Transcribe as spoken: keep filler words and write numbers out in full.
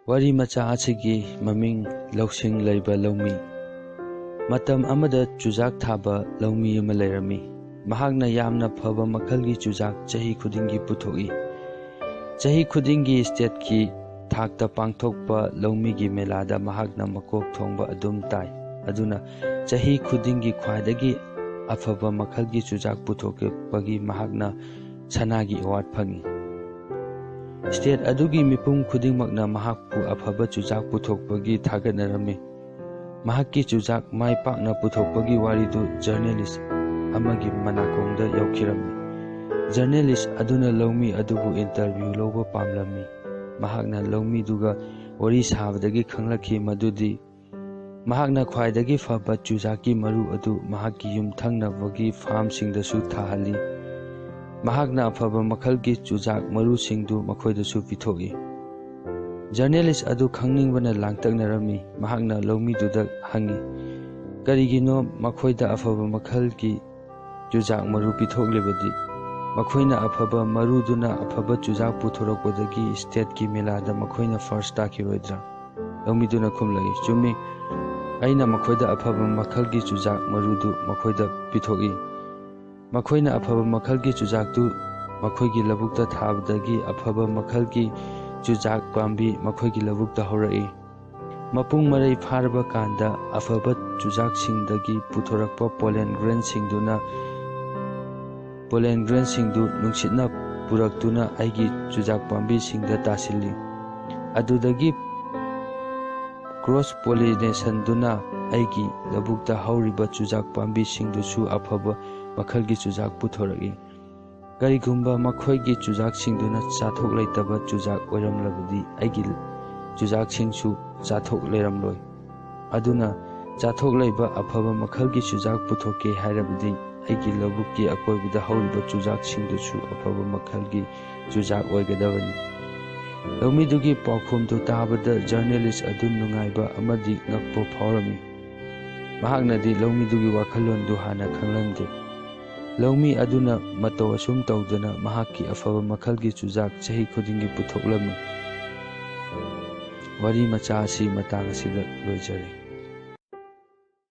ꯋꯥꯔꯤ ꯃꯆꯥ ꯑꯁꯤꯒꯤ ꯃꯃꯤꯡ: ꯂꯧꯁꯤꯡ ꯂꯩꯕ ꯂꯧꯃꯤ꯫ ꯃꯇꯝ ꯑꯃꯗ ꯆꯨꯖꯥꯛ ꯊꯥꯕ ꯂꯧꯃꯤ ꯑꯃ ꯂꯩꯔꯝꯃꯤ꯫ ꯃꯍꯥꯛꯅ ꯌꯥꯝꯅ ꯐꯕ ꯃꯈꯜꯒꯤ ꯆꯨꯖꯥꯛ ꯆꯍꯤ ꯈꯨꯗꯤꯡꯒꯤ ꯄꯨꯊꯣꯛꯏ꯫ ꯆꯍꯤ ꯈꯨꯗꯤꯡꯒꯤ ꯁ꯭ꯇꯦꯠꯀꯤ ꯊꯥꯛꯇ ꯄꯥꯡꯊꯣꯛꯄ ꯂꯧꯃꯤꯒꯤ ꯃꯦꯂꯥꯗ ꯃꯍꯥꯛꯅ ꯃꯀꯣꯛ ꯊꯣꯡꯕ ꯑꯗꯨꯝ ꯇꯥꯏ꯫ ꯑꯗꯨꯅ ꯆꯍꯤ ꯈꯨꯗꯤꯡꯒꯤ ꯈ꯭ꯋꯥꯏꯗꯒꯤ ꯑꯐꯕ ꯃꯈꯜꯒꯤ ꯆꯨꯖꯥꯛ ꯄꯨꯊꯣꯛꯄꯒꯤ ꯃꯍꯥꯛꯅ ꯁꯅꯥꯒꯤ ꯑꯦꯋꯥꯔꯗ ꯐꯪꯏ꯫ ꯁ꯭ꯇꯦꯠ ꯑꯗꯨꯒꯤ ꯃꯤꯄꯨꯝ ꯈꯨꯗꯤꯡꯃꯛꯅ ꯃꯍꯥꯛꯄꯨ ꯑꯐꯕ ꯆꯨꯖꯥꯛ ꯄꯨꯊꯣꯛꯄꯒꯤ ꯊꯥꯒꯠꯅꯔꯝꯃꯤ꯫ ꯃꯍꯥꯛꯀꯤ ꯆꯨꯖꯥꯛ ꯃꯥꯏ ꯄꯥꯛꯅ ꯄꯨꯊꯣꯛꯄꯒꯤ ꯋꯥꯔꯤꯗꯨ ꯖꯔꯅꯦꯂꯤꯁ ꯑꯃꯒꯤ ꯃꯅꯥꯀꯣꯡꯗ ꯌꯧꯈꯤꯔꯝꯃꯤ꯫ ꯖꯔꯅꯦꯂꯤꯁ ꯑꯗꯨꯅ ꯂꯧꯃꯤ ꯑꯗꯨꯕꯨ ꯏꯟꯇꯔꯚ꯭ꯌꯨ ꯂꯧꯕ ꯄꯥꯝꯂꯝꯃꯤ꯫ ꯃꯍꯥꯛꯅ ꯂꯧꯃꯤꯗꯨꯒ ꯋꯥꯔꯤ ꯁꯥꯕꯗꯒꯤ ꯈꯪꯂꯛꯈꯤ ꯃꯗꯨꯗꯤ ꯃꯍꯥꯛꯅ ꯈ꯭ꯋꯥꯏꯗꯒꯤ ꯐꯕ ꯆꯨꯖꯥꯛꯀꯤ ꯃꯔꯨ ꯑꯗꯨ ꯃꯍꯥꯛꯀꯤ ꯌꯨꯝꯊꯪꯅꯕꯒꯤ ꯐꯥꯔꯝꯁꯤꯡꯗꯁꯨ ꯊꯥꯍꯜꯂꯤ꯫ ꯃꯍꯥꯛꯅ ꯑꯐꯕ ꯃꯈꯜꯒꯤ ꯆꯨꯖꯥꯛ ꯃꯔꯨꯁꯤꯡꯗꯨ ꯃꯈꯣꯏꯗꯁꯨ ꯄꯤꯊꯣꯛꯏ꯫ ꯖꯔꯅꯦꯂꯤꯁ ꯑꯗꯨ ꯈꯪꯅꯤꯡꯕꯅ ꯂꯥꯡꯇꯛꯅꯔꯝꯃꯤ꯫ ꯃꯍꯥꯛꯅ ꯂꯧꯃꯤꯗꯨꯗ ꯍꯪꯉꯤ, "ꯀꯔꯤꯒꯤꯅꯣ ꯃꯈꯣꯏꯗ ꯑꯐꯕ ꯃꯈꯜꯒꯤ ꯆꯨꯖꯥꯛ ꯃꯔꯨ ꯄꯤꯊꯣꯛꯂꯤꯕꯗꯤ? ꯃꯈꯣꯏꯅ ꯑꯐꯕ ꯃꯔꯨꯗꯨꯅ ꯑꯐꯕ ꯆꯨꯖꯥꯛ ꯄꯨꯊꯣꯔꯛꯄꯗꯒꯤ ꯁ꯭ꯇꯦꯠꯀꯤ ꯃꯦꯂꯥꯗ ꯃꯈꯣꯏꯅ ꯐꯥꯔꯁ ꯇꯥꯈꯤꯔꯣꯏꯗ꯭ꯔꯥ?" ꯂꯧꯃꯤꯗꯨꯅ ꯈꯨꯝꯂꯛꯏ, "ꯆꯨꯝꯃꯤ, ꯑꯩꯅ ꯃꯈꯣꯏꯗ ꯑꯐꯕ ꯃꯈꯜꯒꯤ ꯆꯨꯖꯥꯛ ꯃꯔꯨꯗꯨ ꯃꯈꯣꯏꯗ ꯄꯤꯊꯣꯛꯏ꯫ ꯃꯈꯣꯏꯅ ꯑꯐꯕ ꯃꯈꯜꯒꯤ ꯆꯨꯖꯥꯛꯇꯨ ꯃꯈꯣꯏꯒꯤ ꯂꯧꯕꯨꯛꯇ ꯊꯥꯕꯗꯒꯤ ꯑꯐꯕ ꯃꯈꯜꯒꯤ ꯆꯨꯖꯥꯛ ꯄꯥꯝꯕꯤ ꯃꯈꯣꯏꯒꯤ ꯂꯧꯕꯨꯛꯇ ꯍꯧꯔꯛꯏ꯫ ꯃꯄꯨꯡ ꯃꯔꯩ ꯐꯥꯔꯕ ꯀꯥꯟꯗ ꯑꯐꯕ ꯆꯨꯖꯥꯛꯁꯤꯡꯗꯒꯤ ꯄꯨꯊꯣꯔꯛꯄ ꯄꯣꯂꯦꯟ ꯒ꯭ꯔꯦꯟꯁꯤꯡꯗꯨꯅ, ꯄꯣꯂꯦꯟ ꯒ꯭ꯔꯦꯟꯁꯤꯡꯗꯨ ꯅꯨꯡꯁꯤꯠꯅ ꯄꯨꯔꯛꯇꯨꯅ ꯑꯩꯒꯤ ꯆꯨꯖꯥꯛ ꯄꯥꯝꯕꯤꯁꯤꯡꯗ ꯇꯥꯁꯤꯜꯂꯤ꯫ ꯑꯗꯨꯗꯒꯤ ꯀ꯭ꯔꯣꯁ ꯄꯣꯂꯤꯅꯦꯁꯟꯗꯨꯅ ꯑꯩꯒꯤ ꯂꯧꯕꯨꯛꯇ ꯍꯧꯔꯤꯕ ꯆꯨꯖꯥꯛ ꯄꯥꯝꯕꯤꯁꯤꯡꯗꯨꯁꯨ ꯑꯐꯕ ꯃꯈꯜꯒꯤ ꯆꯨꯖꯥꯛ ꯄꯨꯊꯣꯔꯛꯏ꯫ ꯀꯔꯤꯒꯨꯝꯕ ꯃꯈꯣꯏꯒꯤ ꯆꯨꯖꯥꯛꯁꯤꯡꯗꯨꯅ ꯆꯥꯊꯣꯛ ꯂꯩꯇꯕ ꯆꯨꯖꯥꯛ ꯑꯣꯏꯔꯝꯂꯕꯗꯤ ꯑꯩꯒꯤ ꯆꯨꯖꯥꯛꯁꯤꯡꯁꯨ ꯆꯥꯊꯣꯛ ꯂꯩꯔꯝꯂꯣꯏ꯫ ꯑꯗꯨꯅ ꯆꯥꯊꯣꯛ ꯂꯩꯕ ꯑꯐꯕ ꯃꯈꯜꯒꯤ ꯆꯨꯖꯥꯛ ꯄꯨꯊꯣꯛꯀꯦ ꯍꯥꯏꯔꯕꯗꯤ ꯑꯩꯒꯤ ꯂꯧꯕꯨꯛꯀꯤ ꯑꯀꯣꯏꯕꯗ ꯍꯧꯔꯤꯕ ꯆꯨꯖꯥꯛꯁꯤꯡꯗꯨꯁꯨ ꯑꯐꯕ ꯃꯈꯜꯒꯤ ꯆꯨꯖꯥꯛ ꯑꯣꯏꯒꯗꯕꯅꯤ꯫" ꯂꯧꯃꯤꯗꯨꯒꯤ ꯄꯥꯎꯈꯨꯝꯗꯨ ꯇꯥꯕꯗ ꯖꯔꯅꯦꯂꯤꯁ ꯑꯗꯨ ꯅꯨꯡꯉꯥꯏꯕ ꯑꯃꯗꯤ ꯉꯛꯄ ꯐꯥꯎꯔꯝꯃꯤ꯫ ꯃꯍꯥꯛꯅꯗꯤ ꯂꯧꯃꯤꯗꯨꯒꯤ ꯋꯥꯈꯜꯂꯣꯟꯗꯨ ꯍꯥꯟꯅ ꯈꯪꯂꯝꯗꯦ꯫ ꯂꯧꯃꯤ ꯑꯗꯨꯅ ꯃꯇꯧ ꯑꯁꯨꯝ ꯇꯧꯗꯅ ꯃꯍꯥꯛꯀꯤ ꯑꯐꯕ ꯃꯈꯜꯒꯤ ꯆꯨꯖꯥꯛ ꯆꯍꯤ ꯈꯨꯗꯤꯡꯒꯤ ꯄꯨꯊꯣꯛꯂꯝꯃꯤ꯫ ꯋꯥꯔꯤ ꯃꯆꯥ ꯑꯁꯤ ꯃꯇꯥꯡ ꯑꯁꯤꯗ ꯂꯣꯏꯖꯔꯦ꯫